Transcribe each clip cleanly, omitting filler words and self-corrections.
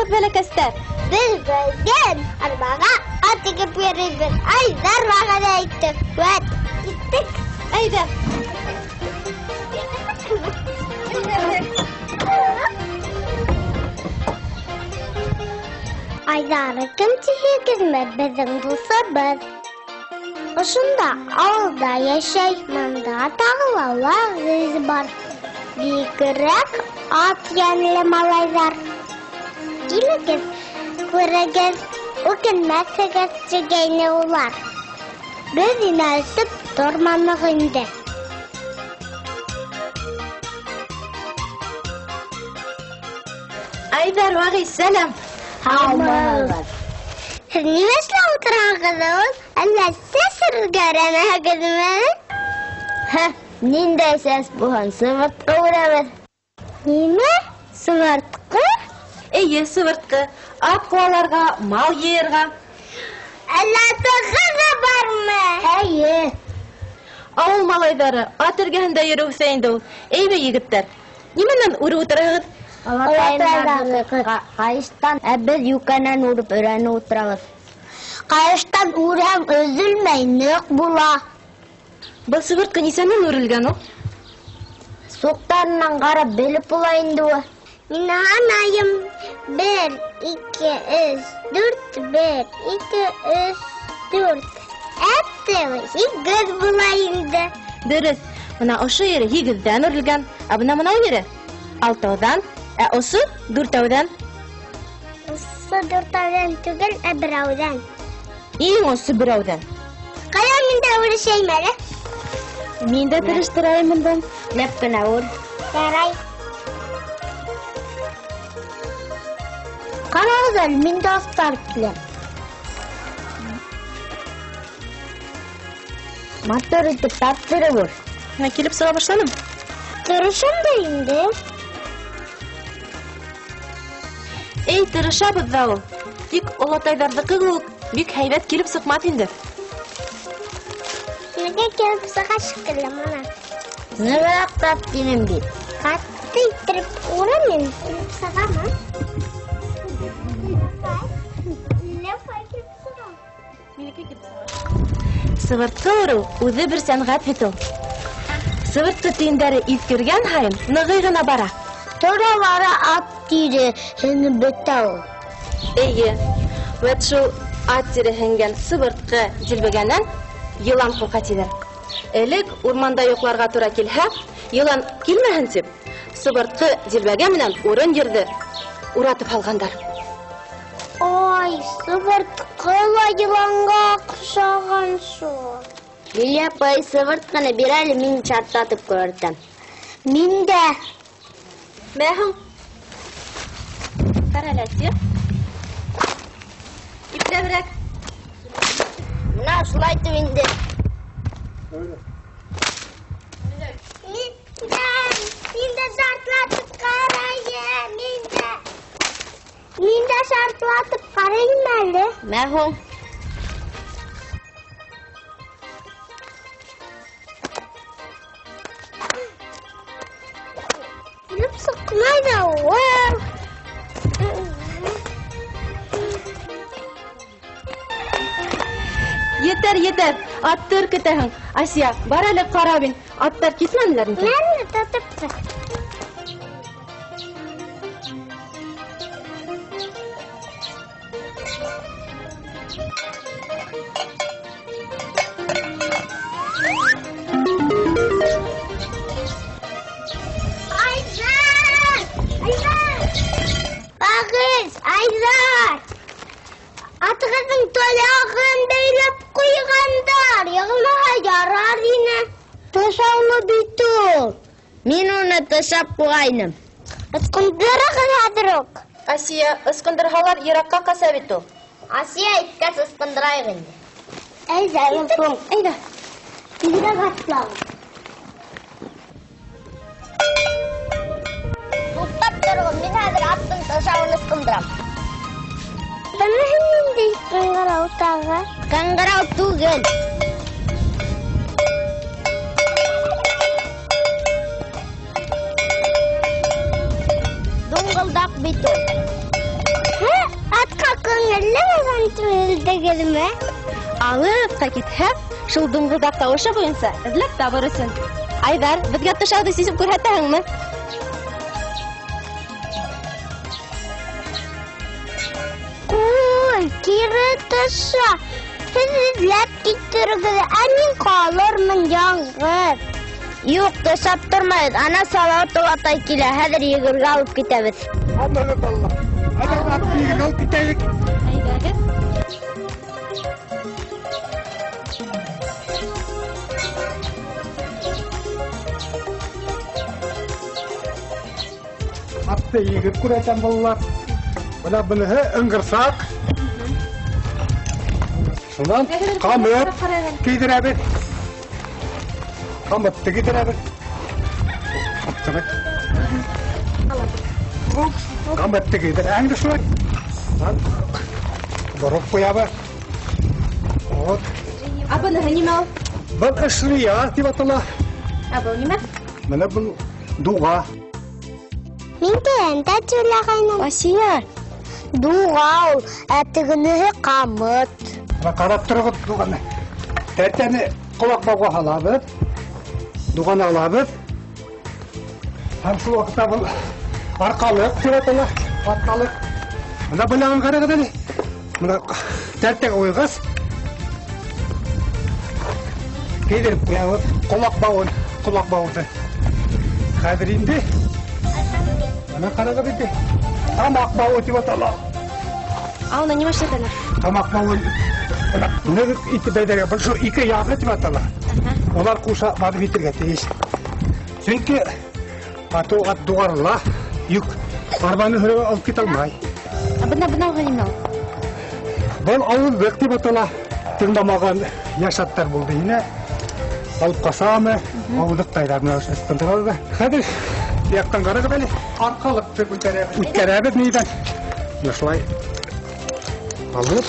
Һаумыһығыҙ, бәләкәстәр! Беҙ бөгөн арбаға ат егеп йөрөйбөҙ. Айҙар вәғәҙә итте. Вәт, киттек. Әйҙә! Айҙар кем тиһегеҙме? Беҙҙең дуҫыбыҙ. Ошонда ауылда йәшәй, бында тағы ла вәғиз бар. Бигерәк ат йәнле малайҙар. Килегеҙ, күрегеҙ, үкенмәҫһегеҙ, тигәйне улар. Беҙ инәлтеп торманыҡ инде. Айҙар, Вәғиз, сәләм! Һаумыһығыҙ! Һеҙ нимә эшләп ултыраһығыҙ ул? Әллә сәс үрергә өйрәнәһегеҙме? Һә, ниндәй сәс булһын, сыбыртҡы үрәбеҙ. Нимә? Сыбыртҡы? Эйе, сыбыртҡы. Ат ҡыуаларға, мал йыйырға. Әллә атығыҙ ҙа бармы? Эйе. Ауыл малайҙары ат эргәһендә йөрөп үҫә инде ул. Әйбә, егеттәр, нимәнән үреп ултыраһығыҙ? Олатайҙарҙыҡы ҡайыштан, ә беҙ йүкәнән үреп өйрәнеп ултырабыҙ. Ҡайыштан үрһәң өҙөлмәй, ныҡ була. Был сыбыртҡы нисәнән үрелгән ул? Суҡтарынан ҡарап белеп була инде ул. Мин һанайым. 1, 2, 3, 4, 1, 2, 3, 4. Әттең, 8 була инде. Дөрөҫ. Бына ошо ере 8-ҙән үрелгән, ә бына мынау ере 6-ҙан, ә ошо 4-тәүҙән. Ошо 4-тәүҙән түгел, ә 1-әүҙән. Иң ошо 1-әүҙән. Ҡая мин дә үрешәйем әле? Мин дә тырыштырайым бындан. Ләп кенә үр. Ярай. Ҡарағыҙ әле, мин дә оҫтарып киләм. Матур итеп тарттырып үр. Мына килеп сыға башланым. Тырышам да инде. Эй, тырышабыҙ ҙа ул. Тик олатайҙарҙыҡы кеүек бик һәйбәт килеп сыҡмаҫ инде. Нигә килеп сыға шикелле мына? Нығыраҡ тап тинем бит. Ҡаты иттереп урам мин, килеп сығамы? Сыбыртҡы үреү үҙе бер сәнғәт бит ул. Сыбыртҡы төйөндәре иҫкергән һайын нығый ғына бара. Тора бара ат тире һеңеп бөтә ул. Эйе, вәт шул ат тире һеңгән сыбыртҡы дилбегәнән йылан ҡурҡа тиҙәр. Элек урманда йоҡларға тура килһә, йылан килмәһен тип, сыбыртҡы дилбегә менән урын ерҙе уратып һалғандар. Ой, сыбыртҡы ла йыланға оҡшаған шул. Лилия апай, сыбыртҡыны бир әле, мин шартлатып күрһәтәм. Мин дә. Мә һуң. Ҡара әле, Әсиә. Ипләберәк. Бына шулай итеп инде. Мин дә шартлатып ҡарайым, мин дә. Мин дә шартлатып ҡарайым әле. Мә һуң. Килеп сыҡмай ҙа ул. Етәр, етәр. Атты өркөтәһең. Асия, бар әле ҡара мин. Аттар китмәнеләр микән? Мә, тотоп тор. Айҙар! Айҙар! Ағыз, Айҙар! Атығыҙҙың тояғын бәйләп ҡуйғандар. Йығылмаһа ярар ине. Тышаулы бит ул. Мин уны тышап ҡуйғайным. Ысҡындырығыҙ хәҙер үк. Асия, ысҡындырһалар йыраҡҡа ҡаса бит ул. Асия әйткәс ысҡындырайыҡ инде. Әйҙә, һуң, әйҙә. Тиҙерәк атлағыҙ. Туҡтап тороғоҙ, мин хәҙер аттың тышауын ысҡындырам. Быныһы ниндәй ҡыңғырау тағы? Ҡыңғырау түгел. Дуңғылдаҡ бит ул. Нимә? Алыҫҡа китһә, шул дуңғылдаҡ тауышы буйынса эҙләп табыр өсөн. Айҙар, беҙгә тышауҙы сисеп күрһәтәһеңме? Ҡуй, кире төшә. Һеҙ эҙләп китерегеҙ, ә мин ҡалырмын яңғыҙ. Юҡ, тышап тормайбыҙ. Ана Салауат олатай килә, хәҙер егергә алып китәбеҙ. Алып балалар. Әйҙә, егергә алып китәйек. Әйҙәгеҙ. Атты егеп күрәтәм балалар. Бына быныһы ыңғырсаҡ. Шунан ҡамыт кейҙерәбеҙ. Ҡамытты кейҙерәбеҙ. Ҡамытты кейҙерәһең дә шулай. Бороп ҡуябыҙ. Вот. Ә быныһы нимә ул? Был эшлия тип атала. Ә был нимә? Бына был дуға. Мин тәнтә түләгәйнем. Асия, дуға ул, ә тегенеһе ҡамыт. Бына ҡарап тороғоҙ дуғаны. Тәртәне ҡолаҡ бауға һалабыҙ. Дуғаны алабыҙ. Һәм шул ваҡытта был арҡалыҡ тип атала. Арҡалыҡ. Бына былағын ҡарағыҙ әле. Бына тәртәгә ҡуйғас, кейҙереп ҡуябыҙ ҡолаҡ бауын, ҡолаҡ бауҙы. Хәҙер инде бына ҡарағыҙ инде. Тамаҡ бауы тип атала. Ә уны нимә эшләтәләр? Тамаҡ бауын бына ныҡ итеп бәйләргә. Был шул ике яғы тип атала. Улар ҡуша барып етергә тейеш. Сөнки ату ат дуғарыла, йөк арбаны һөрөп алып китә алмай. Ә бына уға нимә ул? Был ауыҙлыҡ тип атала. Тыңламаған йәш аттар булды инә. Алып ҡасамы? Ауыҙлыҡтайҙар менән ысҡындыралар ҙа. Хәҙер яҡтан ҡарағыҙ әле. Арҡалыҡты күтәрәбеҙ. Үткәрәбеҙ нейҙән? Менә шулай алып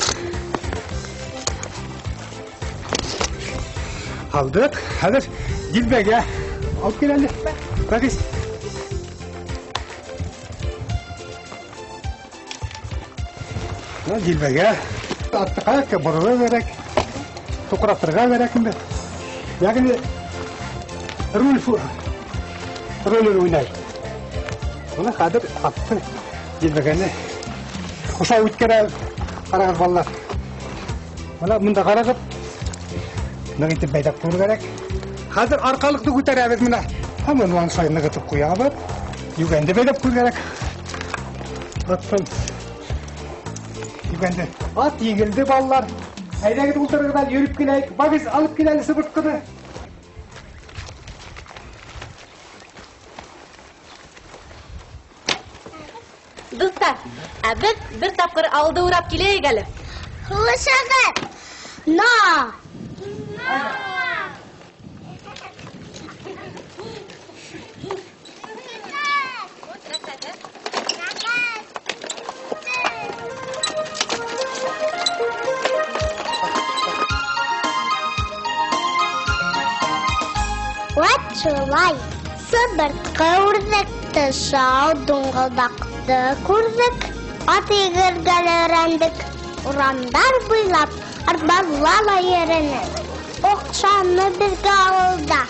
алдыҡ. Хәҙер дилбәгә алып киләле. Бәгез. Менә дилбәгә атты ҡаяҡҡа борорға кәрәк, туҡратырға кәрәк инде. Йәғни руль ролен уйнай. Бына хәҙер атты дилбәгәне ошо үткәрә. Ҡарағыҙ, балалар. Бына бында ҡарағыҙ. Ныҡ итеп бәйләп ҡуйыр кәрәк. Хәҙер арҡалыҡты күтәрәбеҙ менә. Һәм уны шулай нығытып ҡуябыҙ. Йүгәнде бәйләп ҡуйыр кәрәк. Аттың йүгәнде. Ат егелде, балалар. Әйҙәгеҙ ултырығыҙ әле, йөрөп киләйек. Багиз, алып кил әле сыбыртҡыны. Дуҫтар, ә беҙ бер тапҡыр ауылды урап киләйек әле. Хушығыҙ. На! Вәт шулай, сыбыртҡы үрҙек, тышау дуңғылдаҡты күрҙек, ат егергә лә өйрәндек, урамдар буйлап арбала ла йөрөнөк. Оҡшаны беҙгә ауылда.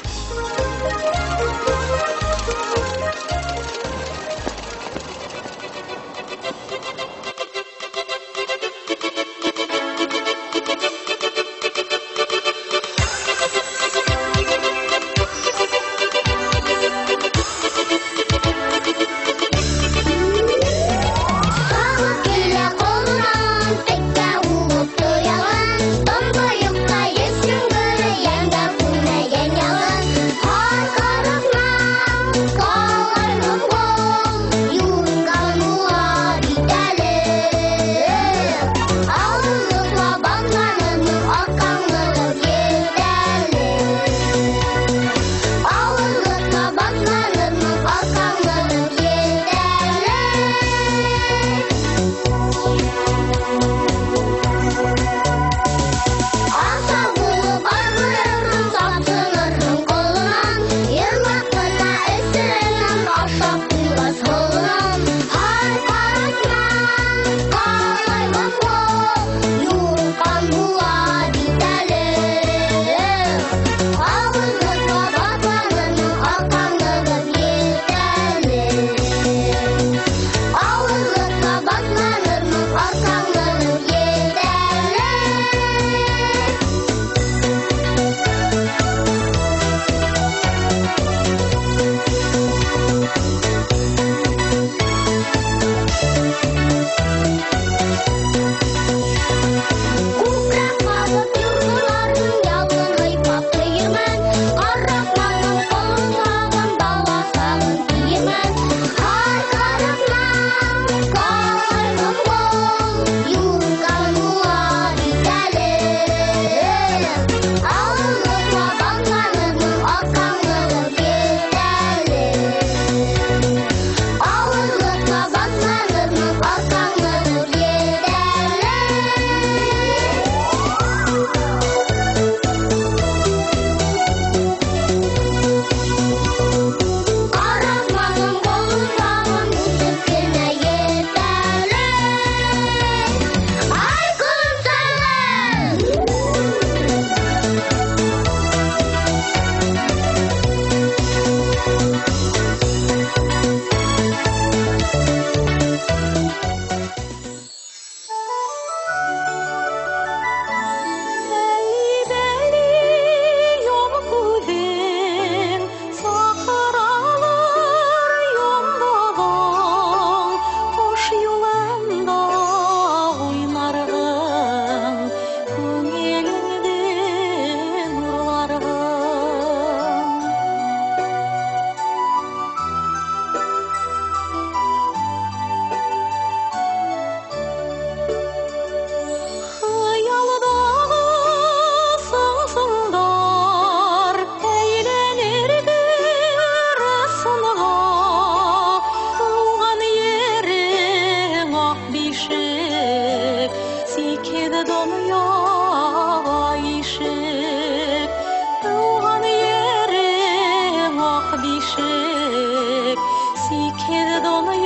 Оло.